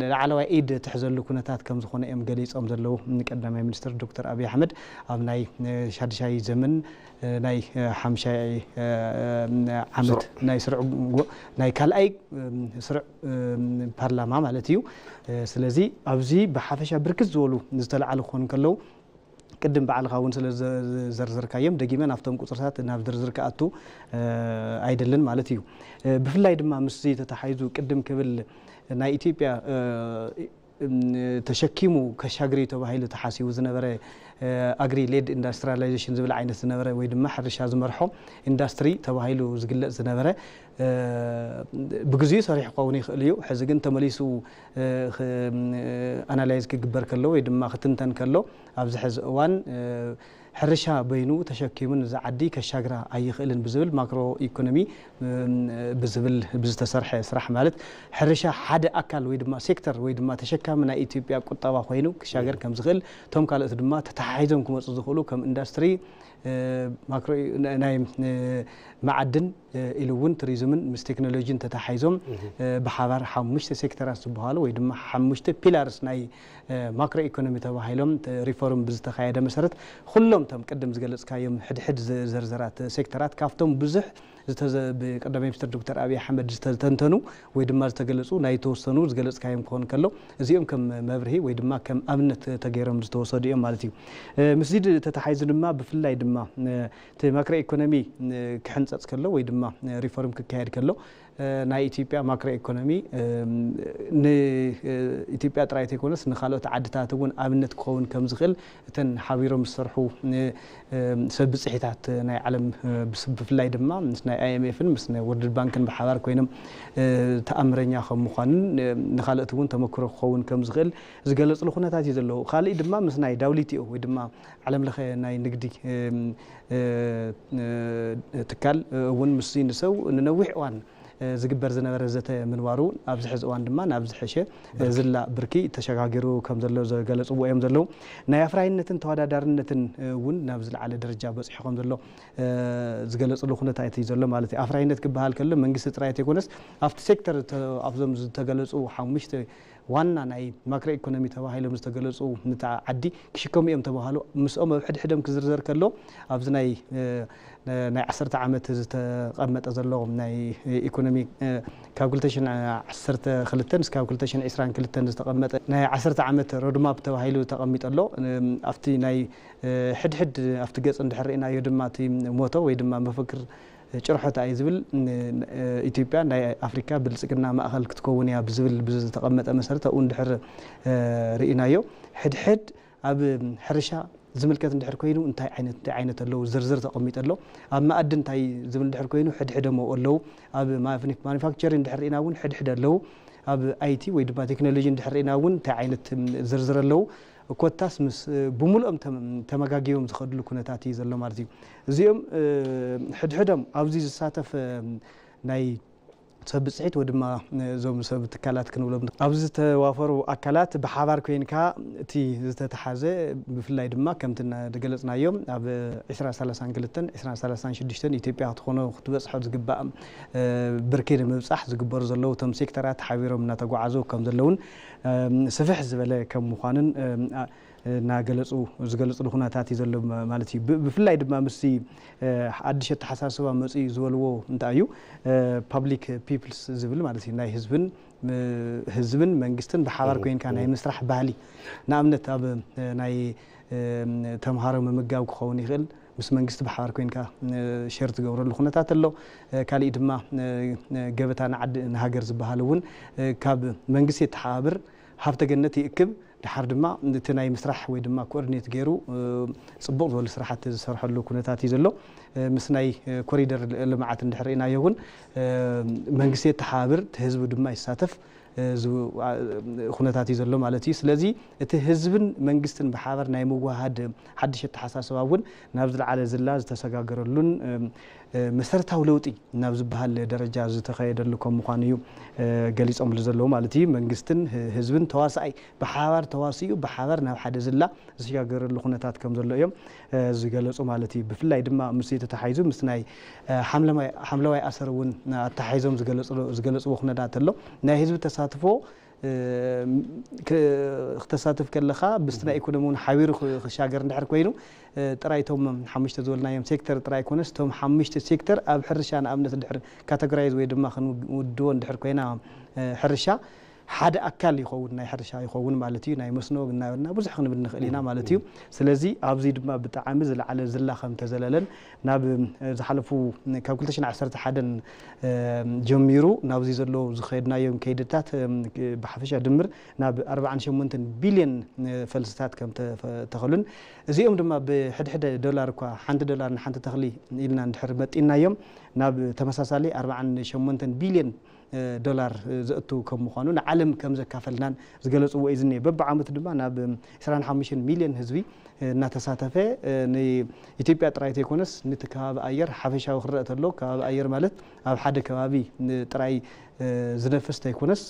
ላዕለዋይ ኢድ ትሕዘሉ ኩነታት ከም ዝኾነ እዮም ገሊፆም ዘለዉ ቀዳማይ ሚኒስትር ዶክተር ኣብይ ኣሕመድ ኣብ ናይ ሻድሻይ ዘመን ናይ ሓምሻይ ዓመት ናይ ስርዕ ናይ ካልኣይ ስርዕ ፓርላማ ማለት እዩ። ስለዚ ኣብዚ ብሓፈሻ ብርክት ዝበሉ ዝተለዓሉ ክኾኑ ከለዉ ቅድም ባዕልኻ እውን ስለ ዘርዘርካዮም ደጊመ ናብቶም ቁፅርታት ናብ ዝርዝር ክኣቱ ኣይደልን ማለት እዩ። ብፍላይ ድማ ምስዚ ተተሓሒዙ ቅድም ክብል ናይ ኢትዮጵያ ተሸኪሙ ከሻግር እዩ ተባሂሉ ተሓሲቡ ዝነበረ ኣግሪ ሌድ ኢንዳስትሪያላይዜሽን ዝብል ዓይነት ዝነበረ ወይ ድማ ሕርሻ ዝመርሖ ኢንዳስትሪ ተባሂሉ ዝግለፅ ዝነበረ ብግዚኡ ሰሪሑ ክኸውን ይኽእል እዩ። ሕዚ ግን ተመሊሱ ኣናላይዝ ክግበር ከሎ ወይ ድማ ክትንተን ከሎ ኣብዚ ሕዚ እዋን ሕርሻ በይኑ ተሸኪሙ ንዛ ዓዲ ከሻግራ ኣይኽእልን ብዝብል ማክሮ ኢኮኖሚ ብዝብል ብዝተሰርሐ ስራሕ ማለት ሕርሻ ሓደ ኣካል ወይ ድማ ሴክተር ወይ ድማ ተሸካሚ ናይ ኢትዮጵያ ቁጠባ ኮይኑ ክሻገር ከም ዝኽእል እቶም ካልኦት ድማ ተተሓሒዞም ክመፁ ዝኽእሉ ከም ኢንዳስትሪ ማክሮ ናይ መዓድን ኢሉ እውን ቱሪዝምን ምስ ቴክኖሎጂን ተተሓሒዞም ብሓባር ሓሙሽተ ሴክተራት ዝበሃሉ ወይ ድማ ሓሙሽተ ፒላርስ ናይ ማክሮ ኢኮኖሚ ተባሂሎም ሪፎርም ብዝተኻየደ መሰረት ኩሎም ቶም ቅድም ዝገለፅካዮም ሕድሕድ ዝዘርዘራት ሴክተራት ካብቶም ብዙሕ ብቀዳማይ ሚኒስትር ዶክተር ኣብይ ኣሕመድ ዝተተንተኑ ወይ ድማ ዝተገለፁ ናይ ተወሰኑ ዝገለፅካዮም ክኾኑ ከሎ እዚኦም ከም መብርሂ ወይ ድማ ከም ኣብነት ተገይሮም ዝተወሰዱ እዮም ማለት እዩ። ምስዚ ተተሓይዙ ድማ ብፍላይ ድማ እቲ ማክሮ ኢኮኖሚ ክሕንፀፅ ከሎ ወይ ድማ ሪፎርም ክካየድ ከሎ ናይ ኢትዮጵያ ማክሮ ኢኮኖሚ ንኢትዮጵያ ጥራይ ተይኮነስ ንካልኦት ዓድታት እውን ኣብነት ክኸውን ከም ዝኽእል እተን ሓቢሮም ዝሰርሑ ሰብ ብፅሒታት ናይ ዓለም፣ ብፍላይ ድማ ምስ ናይ ኣይኤምኤፍን ምስ ናይ ወርልድ ባንክን ብሓባር ኮይኖም ተኣምረኛ ከም ምዃንን ንካልኦት እውን ተመክሮ ክኸውን ከም ዝኽእል ዝገለፅሉ ኩነታት እዩ ዘለዉ። ካልእ ድማ ምስ ናይ ዳብሊቲኦ ወይ ድማ ዓለም ለኸ ናይ ንግዲ ትካል እውን ምስ ንሰው ንነዊሕ እዋን ዝግበር ዝነበረ ዘተ ምንባሩ ኣብዚ ሕዚ እዋን ድማ ናብ ዝሐሸ ዝላ ብርኪ ተሸጋጊሩ ከም ዘሎ ዝገለፅዎ እዮም ዘለዉ። ናይ ኣፍራይነትን ተወዳዳርነትን እውን ናብ ዝለዓለ ደረጃ በፂሑ ከም ዘሎ ዝገለፅሉ ኩነታት እዩ ዘሎ ማለት እዩ። ኣፍራይነት ክበሃል ከሎ መንግስቲ ጥራይ ተይኮነስ ኣብቲ ሴክተር ኣብዞም ዝተገለፁ ሓሙሽተ ዋና ናይ ማክሮ ኢኮኖሚ ተባሂሎም ዝተገለፁ ንታ ዓዲ ክሽከሙ እዮም ተባሃሉ። ምስኦም ኣብ ሕድሕዶም ክዝርዘር ከሎ ኣብዚ ናይ ናይ ዓሰርተ ዓመት ዝተቐመጠ ዘሎ ናይ ኢኮኖሚ ካብ ክልተ ሽሕን ዓሰርተ ክልተን እስካብ ክልተ ሽሕን ዕስራን ክልተን ዝተቐመጠ ናይ ዓሰርተ ዓመት ሮድማፕ ተባሂሉ ተቐሚጠ ኣሎ። ኣብቲ ናይ ሕድሕድ ኣብቲ ገፅ እንድሕር ርኢናዮ ድማ እቲ ሞቶ ወይ ድማ መፈክር ጭርሖ እንታይ እዩ ዝብል፣ ኢትዮጵያ ናይ ኣፍሪካ ብልፅግና ማእኸል ክትከውን እያ ብዝብል ብዝተቐመጠ መሰረት ኣብኡ እንድሕር ርኢናዮ። ሕድሕድ ኣብ ሕርሻ ዝምልከት እንድሕር ኮይኑ እንታይ ዓይነት እንታይ ዓይነት ኣለዉ ዝርዝር ተቐሚጡ ኣሎ። ኣብ መኣዲ እንታይ ዝብል እንድሕር ኮይኑ ሕድሕዶም ኣብኡ ኣለዉ። ኣብ ማኒፋክቸሪንግ እንድሕር ርኢና እውን ሕድሕድ ኣለዉ። ኣብ ኣይቲ ወይ ድማ ቴክኖሎጂ እንድሕር ርኢና እውን እንታይ ዓይነት ዝርዝር ኣለዉ። ኮታስ ምስ ብምልኦም ተመጋጊቦም ዝኸድሉ ኩነታት እዩ ዘሎ ማለት እዩ። እዚኦም ሕድሕዶም ኣብዚ ዝሳተፍ ናይ ሰብ ብፅሒት ወይ ድማ እዞም ሰብ ትካላት ክንብሎም ኣብዚ ዝተዋፈሩ ኣካላት ብሓባር ኮይንካ እቲ ዝተተሓዘ ብፍላይ ድማ ከምቲ ዝገለፅናዮም ኣብ ዕስራ ሰላሳን ክልተን ዕስራ ሰላሳን ሽዱሽተን ኢትዮጵያ ክትኾኖ ክትበፅሖ ዝግባእ ብርኪ ንምብፃሕ ዝግበሩ ዘለዉ እቶም ሴክተራት ሓቢሮም እናተጓዓዙ ከም ዘለውን ስፍሕ ዝበለ ከም ምዃንን እናገለፁ ዝገልፅሉ ኩነታት እዩ ዘሎ ማለት እዩ። ብፍላይ ድማ ምስቲ ሓድሽ ኣተሓሳስባ መፅኡ ዝበልዎ እንታይ እዩ ፓብሊክ ፒፕልስ ዝብል ማለት እዩ ናይ ህዝብን ህዝብን መንግስትን ብሓባር ኮይንካ ናይ ምስራሕ ባህሊ ንኣብነት ኣብ ናይ ተምሃሮ ምምጋብ ክኸውን ይኽእል። ምስ መንግስቲ ብሓባር ኮይንካ ሸር ትገብረሉ ኩነታት ኣሎ። ካልእ ድማ ገበታ ንዓዲ ንሃገር ዝበሃል እውን ካብ መንግስቲ የተሓባብር ሃብተ ገነት ይእክብ ድሓር ድማ እቲ ናይ ምስራሕ ወይ ድማ ኮኦርዲኔት ገይሩ ፅቡቕ ዝበሉ ስራሕቲ ዝሰርሐሉ ኩነታት እዩ ዘሎ። ምስ ናይ ኮሪደር ልምዓት እንድሕር ርኢናዮ እውን መንግስቲ የተሓባብር እቲ ህዝቢ ድማ ይሳተፍ ኩነታት እዩ ዘሎ ማለት እዩ። ስለዚ እቲ ህዝብን መንግስትን ብሓባር ናይ ምውሃድ ሓድሽ ኣተሓሳስባ እውን ናብ ዝለዓለ ዝላ ዝተሰጋገረሉን መሰረታዊ ለውጢ ናብ ዝበሃል ደረጃ ዝተኸየደሉ ከም ምዃኑ እዩ ገሊፆምሉ ዘለዉ ማለት እዩ። መንግስትን ህዝብን ተዋሳኣይ ብሓባር ተዋሲኡ ብሓባር ናብ ሓደ ዝላ ዝሸጋገረሉ ኩነታት ከም ዘሎ እዮም ዝገለፁ ማለት እዩ። ብፍላይ ድማ ምስ ተታሓይዙ ምስ ናይ ሓምለዋይ ኣሰር እውን ኣተሓሒዞም ዝገለፅዎ ኩነታት ኣሎ። ናይ ህዝቢ ተሳትፎ ክተሳትፍ ከለኻ ምስቲ ናይ ኢኮኖሚ እውን ሓቢሩ ክሻገር እንድሕር ኮይኑ ጥራይ እቶም ሓሙሽተ ዝበልናዮም ሴክተር ጥራይ ኮነስ እቶም ሓሙሽተ ሴክተር ኣብ ሕርሻ ንኣብነት እንድሕር ካተጎራይዝ ወይ ድማ ክንውድቦ እንድሕር ኮይና ሕርሻ ሓደ ኣካል ይኸውን ናይ ሕርሻ ይኸውን ማለት እዩ። ናይ መስኖ እናበልና ብዙሕ ክንብል ንኽእል ኢና ማለት እዩ። ስለዚ ኣብዚ ድማ ብጣዕሚ ዝለዓለ ዝላ ከም ተዘለለን ናብ ዝሓለፉ ካብ ክልተ ሽሕን ዓሰርተ ሓደን ጀሚሩ ናብዚ ዘለዉ ዝኸድናዮም ከይድታት ብሓፈሻ ድምር ናብ ኣርባዓን ሸሞንተን ቢልዮን ፈልስታት ከም ተተኸሉን እዚኦም ድማ ብሕድሕደ ዶላር እኳ ሓንቲ ዶላር ንሓንቲ ተኽሊ ኢልና እንድሕር መጢናዮም ናብ ተመሳሳሊ ኣርባዓን ሸሞንተን ቢልዮን ዶላር ዘእቱ ከም ምዃኑ ንዓለም ከም ዘካፈልናን ዝገለፅዎ እዩ ዝኒሀ። በብዓመቱ ድማ ናብ ዕስራን ሓሙሽተን ሚልዮን ህዝቢ እናተሳተፈ ንኢትዮጵያ ጥራይ ተይኮነስ ነቲ ከባቢ ኣየር ሓፈሻዊ ክረአ ተሎ ከባቢ ኣየር ማለት ኣብ ሓደ ከባቢ ጥራይ ዝነፍስ ተይኮነስ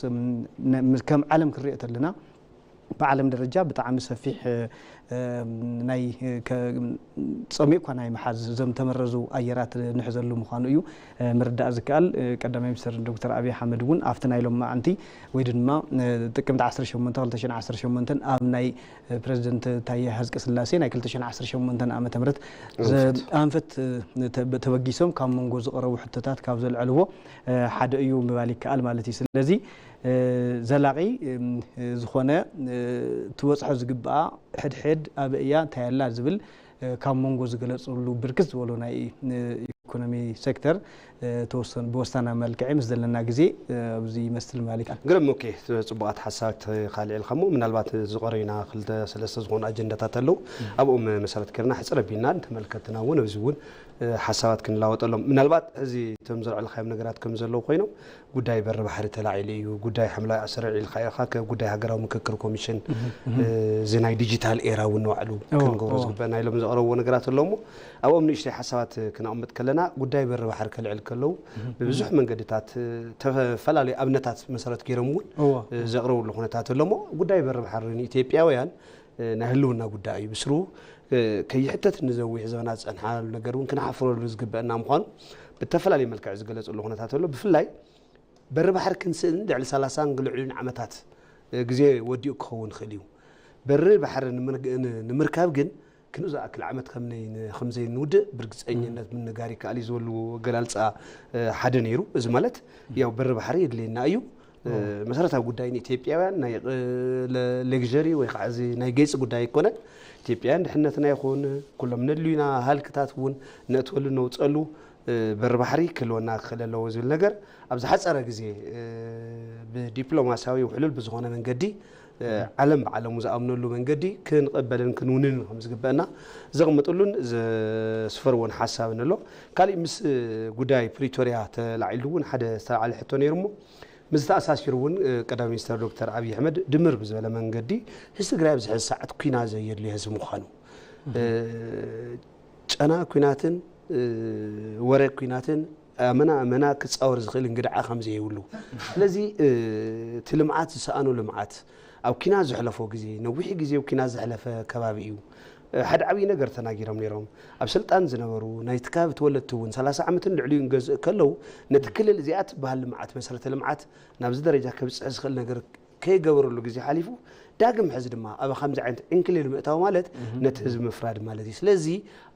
ከም ዓለም ክንሪኦ ተለና ብዓለም ደረጃ ብጣዕሚ ሰፊሕ ናይ ጸሚእኳ ናይ ምሓዝ እዞም ተመረዙ ኣየራት ንሕዘሉ ምዃኑ እዩ ምርዳእ ዝከኣል። ቀዳማይ ሚኒስትር ዶክተር ኣብይ ኣሕመድ እውን ኣብቲ ናይ ሎማዓንቲ ወይ ድማ ጥቅምቲ ዓሰርተ ሸሞንተ ክልተ ሽሕን ዓሰርተ ሸሞንተን ኣብ ናይ ፕሬዚደንት ታየ ሃጽቀ ስላሴ ናይ ክልተ ሽሕን ዓሰርተ ሸሞንተን ዓመተ ምህረት ኣንፈት ተበጊሶም ካብ መንጎ ዝቐረቡ ሕቶታት ካብ ዘልዐልዎ ሓደ እዩ ምባል ይከኣል ማለት እዩ። ስለዚ ዘላቒ ዝኾነ ትበፅሖ ዝግብኣ ሕድሕድ ኣበይ እያ እንታይ ኣላ ዝብል ካብ መንጎ ዝገለፅሉ ብርክት ዝበሉ ናይ ኢኮኖሚ ሴክተር ተወሰኑ ብወሳና መልክዕ ምስ ዘለና ግዜ ኣብዚ ይመስል ማለት እዩ። ግርም ኦኬ። ጽቡቓት ሓሳባት ካልዕ ኢልካ እሞ ምናልባት ዝቐረዩና ክልተ ሰለስተ ዝኾኑ ኣጀንዳታት ኣለዉ። ኣብኦም መሰረት ገርና ሕጽር ኣቢልና ንተመልከትና እውን ኣብዚ እውን ሓሳባት ክንላወጠሎም ምናልባት እዚ እቶም ዘልዕልካዮም ነገራት ከም ዘለዉ ኮይኖም ጉዳይ በሪ ባሕሪ ተላዒሉ እዩ። ጉዳይ ሓምላይ ኣሰረዕ ኢልካ ኢኻ ከ ጉዳይ ሃገራዊ ምክክር ኮሚሽን እዚ ናይ ዲጂታል ኤራ እውን ንባዕሉ ክንገብሮ ዝግበአና ኢሎም ዘቕረብዎ ነገራት ኣሎ እሞ ኣብኦም ንእሽተይ ሓሳባት ክነቕምጥ ከለና ጉዳይ በሪ ባሕሪ ከልዕል ከለዉ ብብዙሕ መንገድታት ተፈላለዩ ኣብነታት መሰረት ገይሮም እውን ዘቕረብሉ ኩነታት ኣሎ እሞ ጉዳይ በሪ ባሕሪ ንኢትዮጵያውያን ናይ ህልውና ጉዳይ እዩ። ብስሩ ከይሕተት ንዘዊሕ ዘበናት ዝፀንሓሉ ነገር እውን ክንሓፍረሉ ዝግበአና ምዃኑ ብተፈላለየ መልክዕ ዝገለፅሉ ኩነታት ኣሎ። ብፍላይ በሪ ባሕሪ ክንስእን ልዕሊ ሰላሳን ልዕሊኡን ዓመታት ግዜ ወዲኡ ክኸውን ይኽእል እዩ። በሪ ባሕሪ ንምርካብ ግን ክንኡ ዝኣክል ዓመት ከምዘይንውድእ ብርግፀኝነት ምንጋር ይከኣል እዩ ዝበሉ ኣገላልፃ ሓደ ነይሩ። እዚ ማለት ያው በሪ ባሕሪ የድልየና እዩ። መሰረታዊ ጉዳይ ንኢትዮጵያውያን ናይ ሌግሪ ወይ ከዓ እዚ ናይ ጌፂ ጉዳይ ኣይኮነን። ኢትዮጵያውያን ድሕነትና ይኹን ኩሎም ነድልዩና ሃልክታት እውን ነእትወሉ ነውፀሉ በሪ ባሕሪ ክህልወና ክኽእል ኣለዎ ዝብል ነገር ኣብ ዝሓፀረ ግዜ ብዲፕሎማሲያዊ ውሕሉል ብዝኾነ መንገዲ ዓለም ብዓለሙ ዝኣምነሉ መንገዲ ክንቐበልን ክንውንን ከም ዝግበአና ዘቕምጥሉን ዘስፈርዎን ሓሳብን ኣሎ። ካሊእ ምስ ጉዳይ ፕሪቶሪያ ተላዒሉ እውን ሓደ ዝተላዓለ ሕቶ ነይሩ እሞ ምስ ተኣሳሲሩ እውን ቀዳማይ ሚኒስተር ዶክተር ኣብይ ኣሕመድ ድምር ብዝበለ መንገዲ ህዝቢ ትግራይ ኣብዚ ሕዚ ሰዓት ኩና ዘየድልዮ ህዝቢ ምዃኑ ጨና ኩናትን ወረ ኩናትን ኣመና ኣመና ክፃወር ዝኽእል እንግድዓ ከም ዘይብሉ ስለዚ እቲ ልምዓት ዝሰኣኖ ልምዓት ኣብ ኩናት ዘሕለፎ ግዜ ነዊሕ ግዜ ኣብ ኩናት ዘሕለፈ ከባቢ እዩ። ሓደ ዓብዪ ነገር ተናጊሮም ነይሮም። ኣብ ስልጣን ዝነበሩ ናይቲ ከባቢ ተወለድቲ እውን ሰላሳ ዓመትን ልዕሊኡን ገዝእ ከለዉ ነቲ ክልል እዚኣ ትበሃል ልምዓት መሰረተ ልምዓት ናብዚ ደረጃ ከብፅሕ ዝኽእል ነገር ከይገበረሉ ግዜ ሓሊፉ ዳግም ሕዚ ድማ ኣብ ከምዚ ዓይነት ዕንክሊል ምእታው ማለት ነቲ ህዝቢ ምፍራድ ማለት እዩ። ስለዚ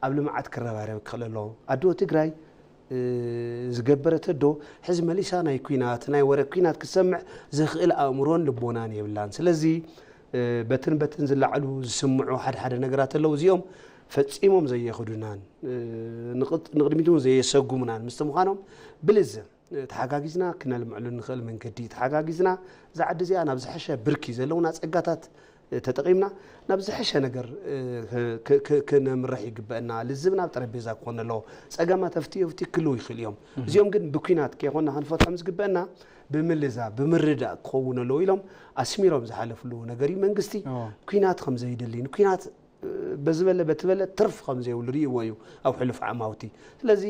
ኣብ ልምዓት ክረባረብ ክኽእል ኣለዎ። ኣዶ ትግራይ ዝገበረቶ ዶ ሕዚ መሊሳ ናይ ኲናት ናይ ወረ ኲናት ክትሰምዕ ዘኽእል ኣእምሮን ልቦናን የብላን። ስለዚ በትን በትን ዝለዓሉ ዝስምዑ ሓደ ሓደ ነገራት ኣለዉ። እዚኦም ፈጺሞም ዘየኽዱናን ንቕድሚት እውን ዘየሰጉሙናን ምስቲ ምዃኖም ብልዝብ ተሓጋጊዝና ክነልምዐሉ ንኽእል መንገዲ ተሓጋጊዝና እዛ ዓዲ እዚኣ ናብ ዝሐሸ ብርኪ ዘለውና ጸጋታት ተጠቒምና ናብ ዝሐሸ ነገር ክነምርሕ ይግበአና። ልዝብ ናብ ጠረጴዛ ክኾን ኣለዎ። ጸገማት ኣፍትዮ ኣፍቲ ክልው ይኽእል እዮም። እዚኦም ግን ብኲናት ከይኮንና ክንፈትሖም ዝግበአና ብምልዛ ብምርዳእ ክኸውን ኣለዎ ኢሎም ኣስሚሮም ዝሓለፍሉ ነገር እዩ። መንግስቲ ኲናት ከም ዘይደሊ ንኲናት በዝበለ በትበለ ትርፍ ከም ዘይብሉ ርእይዎ እዩ ኣብ ሕሉፍ ዓማውቲ። ስለዚ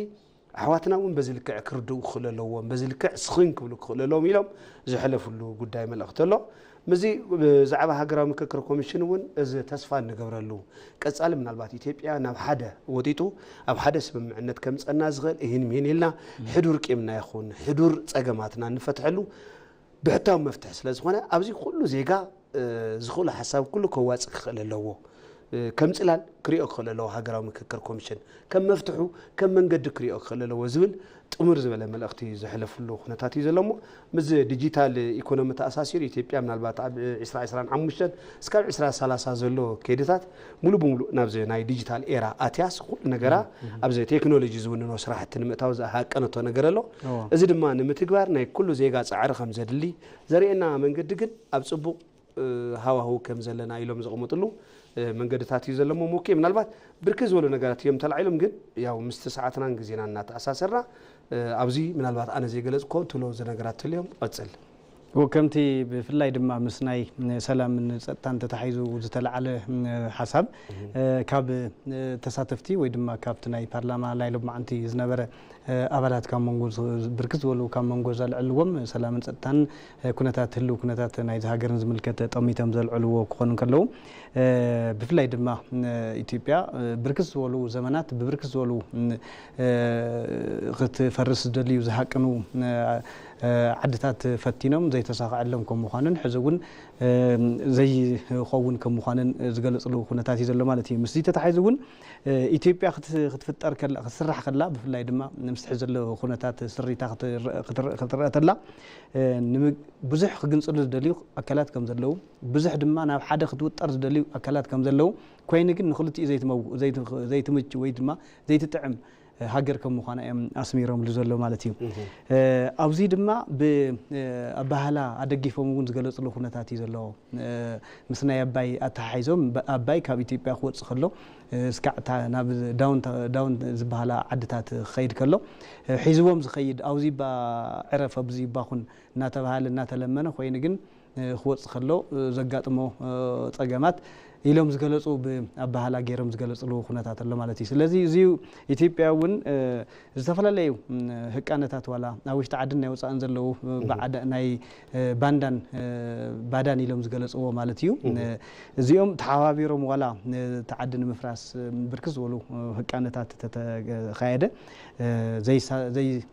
ኣሕዋትና እውን በዚ ልክዕ ክርድኡ ክኽእሉ ኣለዎም፣ በዚ ልክዕ ስኽን ክብሉ ክኽእሉ ኣለዎም ኢሎም ዝሕለፍሉ ጉዳይ መልእኽቲ ኣሎ። ምዚ ብዛዕባ ሃገራዊ ምክክር ኮሚሽን እውን እዚ ተስፋ እንገብረሉ ቀጻሊ ምናልባት ኢትዮጵያ ናብ ሓደ ወጢጡ ኣብ ሓደ ስምምዕነት ከምፀና ዝኽእል እሂን ምሂን ኢልና ሕዱር ቂምና ይኹን ሕዱር ፀገማትና እንፈትሐሉ ብሕታዊ መፍትሒ ስለ ዝኾነ ኣብዚ ኩሉ ዜጋ ዝኽእሎ ሓሳብ ኩሉ ከዋፅእ ክኽእል ኣለዎ። ከም ፅላል ክሪኦ ክኽእል ኣለዎ። ሃገራዊ ምክክር ኮሚሽን ከም መፍትሑ ከም መንገዲ ክሪኦ ክኽእል ኣለዎ ዝብል ጥሙር ዝበለ መልእኽቲ ዘሕለፍሉ ኩነታት እዩ ዘሎ እሞ ምስ ዲጂታል ኢኮኖሚ ተኣሳሲሩ ኢትዮጵያ ምናልባት ኣብ ዕስራ ዕስራን ሓሙሽተን እስካብ ዕስራ ሰላሳ ዘሎ ከይድታት ሙሉ ብሙሉ ናብዚ ናይ ዲጂታል ኤራ ኣትያስ ኩሉ ነገራ ኣብዚ ቴክኖሎጂ ዝውንኖ ስራሕቲ ንምእታው ዝሃቀነቶ ነገር ኣሎ። እዚ ድማ ንምትግባር ናይ ኩሉ ዜጋ ፃዕሪ ከም ዘድሊ ዘርእየና መንገዲ ግን ኣብ ፅቡቕ ሃዋህው ከም ዘለና ኢሎም ዘቕምጥሉ መንገድታት እዩ ዘለዎም። ኦኬ ምናልባት ብርክት ዝበሉ ነገራት እዮም ተላዒሎም ግን ያው ምስቲ ሰዓትናን ግዜና እናተኣሳሰርና ኣብዚ ምናልባት ኣነ ዘይገለፅኮ ትብሎ ዘነገራት ተልዮም ቀፅል። ከምቲ ብፍላይ ድማ ምስ ናይ ሰላምን ፀጥታን ተታሒዙ ዝተለዓለ ሓሳብ ካብ ተሳተፍቲ ወይ ድማ ካብቲ ናይ ፓርላማ ናይ ሎማዓንቲ ዝነበረ ኣባላት ካብ መንጎ ብርክት ዝበሉ ካብ መንጎ ዘልዕልዎም ሰላምን ፀጥታን ኩነታት ህልው ኩነታት ናይዚ ሃገርን ዝምልከት ጠሚቶም ዘልዕልዎ ክኾኑ ከለዉ ብፍላይ ድማ ኢትዮጵያ ብርክት ዝበሉ ዘመናት ብብርክት ዝበሉ ክትፈርስ ዝደልዩ ዝሃቅኑ ዓድታት ፈቲኖም ዘይተሳኽዐሎም ከም ምዃንን ሕዚ እውን ዘይኸውን ከም ምዃንን ዝገልፅሉ ኩነታት እዩ ዘሎ ማለት እዩ። ምስዚ ተታሒዙ እውን ኢትዮጵያ ክትፍጠር ክትስራሕ ከላ ብፍላይ ድማ ምስ ሕዚ ዘሎ ኩነታት ስሪታ ክትረአ ተላ ብዙሕ ክግንፅሉ ዝደልዩ ኣካላት ከም ዘለዉ ብዙሕ ድማ ናብ ሓደ ክትውጠር ዝደልዩ ኣካላት ከም ዘለዉ ኮይኑ ግን ንክልቲኡ ዘይትምች ወይ ድማ ዘይትጥዕም ሃገር ከም ምዃና እዮም ኣስሚሮምሉ ዘሎ ማለት እዩ። ኣብዚ ድማ ብኣባህላ ኣደጊፎም እውን ዝገለፅሉ ኩነታት እዩ ዘለዎ። ምስ ናይ ኣባይ ኣተሓሒዞም ኣባይ ካብ ኢትዮጵያ ክወፅእ ከሎ እስካዕ እታ ናብ ዳውን ዝበሃላ ዓድታት ክኸይድ ከሎ ሒዝዎም ዝኸይድ ኣብዚ ባ ዕረፍ ኣብዚ ባኹን እናተባሃለ እናተለመነ ኮይኑ ግን ክወፅእ ከሎ ዘጋጥሞ ፀገማት ኢሎም ዝገለፁ ብኣባህላ ገይሮም ዝገለፅሉ ኩነታት ኣሎ ማለት እዩ። ስለዚ እዚ ኢትዮጵያ እውን ዝተፈላለዩ ህቃነታት ዋላ ኣብ ውሽጢ ዓድን ናይ ወፃእን ዘለዉ ናይ ባንዳን ባዳን ኢሎም ዝገለፅዎ ማለት እዩ። እዚኦም ተሓባቢሮም ዋላ እቲ ዓዲ ንምፍራስ ብርክት ዝበሉ ህቃነታት ተተካየደ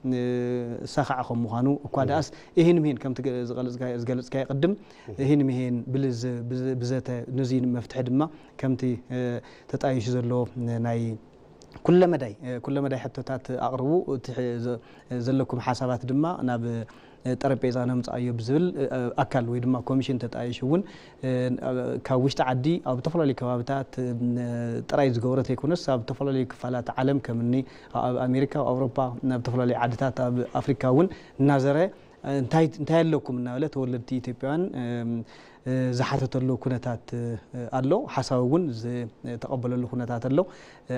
ዘይሳኻዕ ከም ምዃኑ እኳ ደኣስ ይህን ምሂን ከምቲ ዝገለፅካዮ ቅድም ይህን ምሂን ብዘተ ነዚ መፍትሒ ድማ ከምቲ ተጣይሹ ዘሎ ናይ ኩለመዳይ ኩለመዳይ ሕቶታት ኣቕርቡ ዘለኩም ሓሳባት ድማ ናብ ጠረጴዛ ነምፅኣዮ ብዝብል ኣካል ወይ ድማ ኮሚሽን ተጣይሹ እውን ካብ ውሽጢ ዓዲ ኣብ ዝተፈላለዩ ከባብታት ጥራይ ዝገበረት ኣይኮነስ ኣብ ዝተፈላለዩ ክፋላት ዓለም ከምኒ ኣብ ኣሜሪካ ኣብ ኣውሮፓ ኣብ ዝተፈላለዩ ዓድታት ኣብ ኣፍሪካ እውን እናዘረ እንታይ ኣለኩም እናበለ ተወለድቲ ኢትዮጵያውያን ዝሓተተሉ ኩነታት ኣሎ። ሓሳብ እውን ዝተቐበለሉ ኩነታት ኣሎ።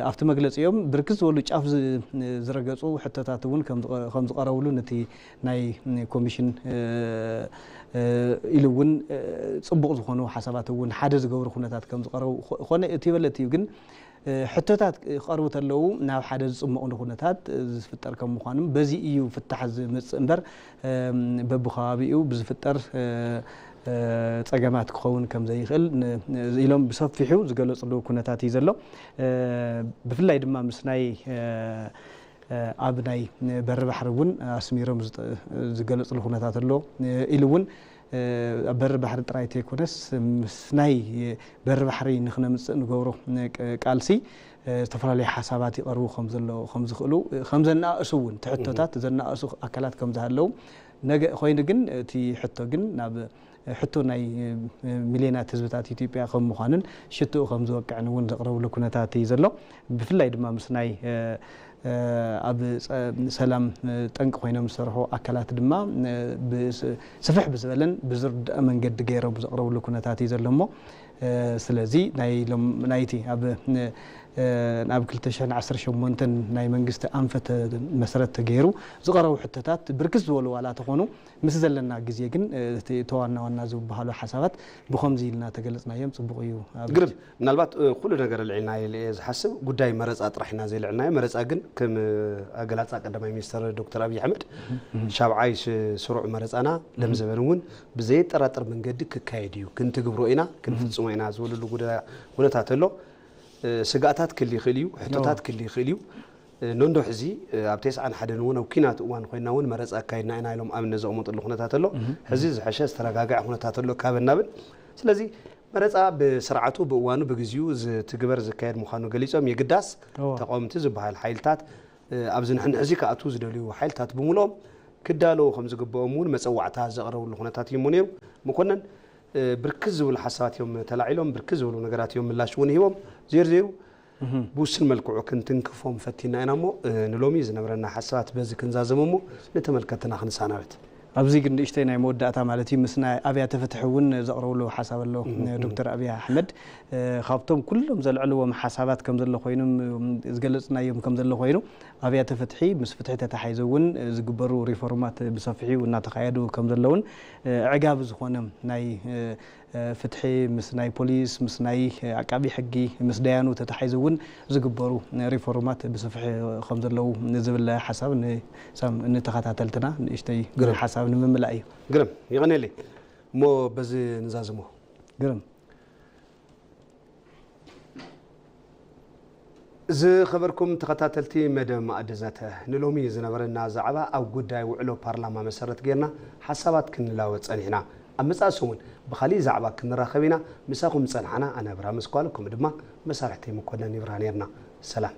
ኣብቲ መግለፂኦም ብርክት ዝበሉ ጫፍ ዝረገፁ ሕቶታት እውን ከም ዝቐረብሉ ነቲ ናይ ኮሚሽን ኢሉ እውን ፅቡቕ ዝኾኑ ሓሳባት እውን ሓደ ዝገብሩ ኩነታት ከም ዝቐረቡ ኮነ እቲ በለት እዩ ግን ሕቶታት ክቐርቡ ተለዉ ናብ ሓደ ዝፅመቑ ኩነታት ዝፍጠር ከም ምዃኑ በዚ እዩ ፍታሕ ዝመፅእ እምበር በብከባቢኡ ብዝፍጠር ፀገማት ክኸውን ከም ዘይኽእል ኢሎም ብሰፊሑ ዝገለፅሉ ኩነታት እዩ ዘሎ። ብፍላይ ድማ ምስ ናይ ኣብ ናይ በሪ ባሕሪ እውን ኣስሚሮም ዝገለፅሉ ኩነታት ኣሎ ኢሉ እውን ኣብ በሪ ባሕሪ ጥራይ ተይኮነስ ምስ ናይ በሪ ባሕሪ ንክነምፅእ ንገብሮ ቃልሲ ዝተፈላለዩ ሓሳባት ይቐርቡ ከምዘለዉ ከምዝኽእሉ ከምዘናእሱ እውን ትሕቶታት ዘናእሱ ኣካላት ከምዝሃለዉ ነገ ኮይኑ ግን እቲ ሕቶ ግን ናብ ሕቶ ናይ ሚልዮናት ህዝብታት ኢትዮጵያ ከም ምዃንን ሽትኡ ከም ዝወቅዕን እውን ዘቕረብሉ ኩነታት እዩ ዘሎ። ብፍላይ ድማ ምስ ናይ ኣብ ሰላም ጠንቂ ኮይኖም ዝሰርሑ ኣካላት ድማ ስፍሕ ብዝበለን ብዝርድአ መንገዲ ገይሮም ዘቕረብሉ ኩነታት እዩ ዘሎ እሞ ስለዚ ናይቲ ኣብ ናብ ክልተ ሽሕን ዓሰርተ ሸሞንተን ናይ መንግስቲ ኣንፈት መሰረት ተገይሩ ዝቐረቡ ሕቶታት ብርክት ዝበሉ ዋላ ተኾኑ ምስ ዘለና ግዜ ግን እቲ ዋና ዋና ዝበሃሉ ሓሳባት ብኸምዚ ኢልና ተገለፅናዮም ፅቡቕ እዩ። ግርም ምናልባት ኩሉ ነገር ልዕልና የለ እየ ዝሓስብ ጉዳይ መረፃ ጥራሕ ኢና ዘይልዕልናዮ። መረፃ ግን ከም ኣገላፃ ቀዳማይ ሚኒስተር ዶክተር ኣብይ ኣሕመድ ሻብዓይ ስሩዕ መረፃና ለምዘበን እውን ብዘየጠራጥር መንገዲ ክካየድ እዩ ክንትግብሮ ኢና ክንፍፅሞ ኢና ዝበልሉ ጉዳይ ኩነታት ኣሎ። ስጋእታት ክል ይኽእል እዩ፣ ሕቶታት ክል ይኽእል እዩ። ነንዶ ሕዚ ኣብ ተስዓን ሓደን እውን ኣብ ኲናት እዋን ኮይና እውን መረፃ ኣካይድና ኢና ኢሎም ኣብነት ዘቕመጥሉ ኩነታት ኣሎ። ሕዚ ዝሐሸ ዝተረጋግዐ ኩነታት ኣሎ ካብ እናብል ስለዚ መረፃ ብስርዓቱ ብእዋኑ ብግዚኡ ዝትግበር ዝካየድ ምዃኑ ገሊፆም የግዳስ ተቃወምቲ ዝበሃል ሓይልታት ኣብዚ ንሕንሕዚ ክኣትዉ ዝደልዩ ሓይልታት ብምልኦም ክዳለዉ ከም ዝግብኦም እውን መፀዋዕታ ዘቕረብሉ ኩነታት እዩ እሞ ነይሩ። መኮነን ብርክት ዝብሉ ሓሳባት እዮም ተላዒሎም፣ ብርክት ዝብሉ ነገራት እዮም ምላሽ እውን ሂቦም። ዜር ዜሩ ብውስን መልክዑ ክንትንክፎም ፈቲና ኢና እሞ ንሎሚ ዝነብረና ሓሳባት በዚ ክንዛዘም እሞ ንተመልከትና ክንሰናበት። ኣብዚ ግን ንእሽተይ ናይ መወዳእታ ማለት እዩ ምስ ናይ ኣብያተ ፍትሒ እውን ዘቕረብሉ ሓሳብ ኣሎ ዶክተር ኣብይ ኣሕመድ ካብቶም ኩሎም ዘልዕልዎም ሓሳባት ከም ዘሎ ኮይኖም ዝገለፅናዮም ከም ዘሎ ኮይኑ ኣብያተ ፍትሒ ምስ ፍትሒ ተታሓይዞ እውን ዝግበሩ ሪፎርማት ብሰፊሑ እናተኻየዱ ከም ዘለውን ዕጋቢ ዝኾነ ናይ ፍትሒ ምስ ናይ ፖሊስ ምስ ናይ ኣቃቢ ሕጊ ምስ ደያኑ ተታሓይዞ እውን ዝግበሩ ሪፎርማት ብሰፊሒ ከም ዘለዉ ዝብል ሓሳብ ንተኸታተልትና ንእሽተይ ሓሳብ ንምምላእ እዩ። ግርም ይቐነለይ እሞ በዚ ንዛዝሞ። ግርም ዝኸበርኩም ተኸታተልቲ መደብ ማእዲ ዘተ ንሎሚ ዝነበረና ዛዕባ ኣብ ጉዳይ ውዕሎ ፓርላማ መሰረት ጌርና ሓሳባት ክንላወጥ ጸኒሕና። ኣብ መጻኢ ሰሙን ብኻሊእ ዛዕባ ክንራኸብ ኢና። ምሳኹም ዝጸንሓና ኣነ ኣብርሃም ኣስኳሉ ከምኡ ድማ መሳርሕተይ መኮነን ይብርሃ ኔርና። ሰላም።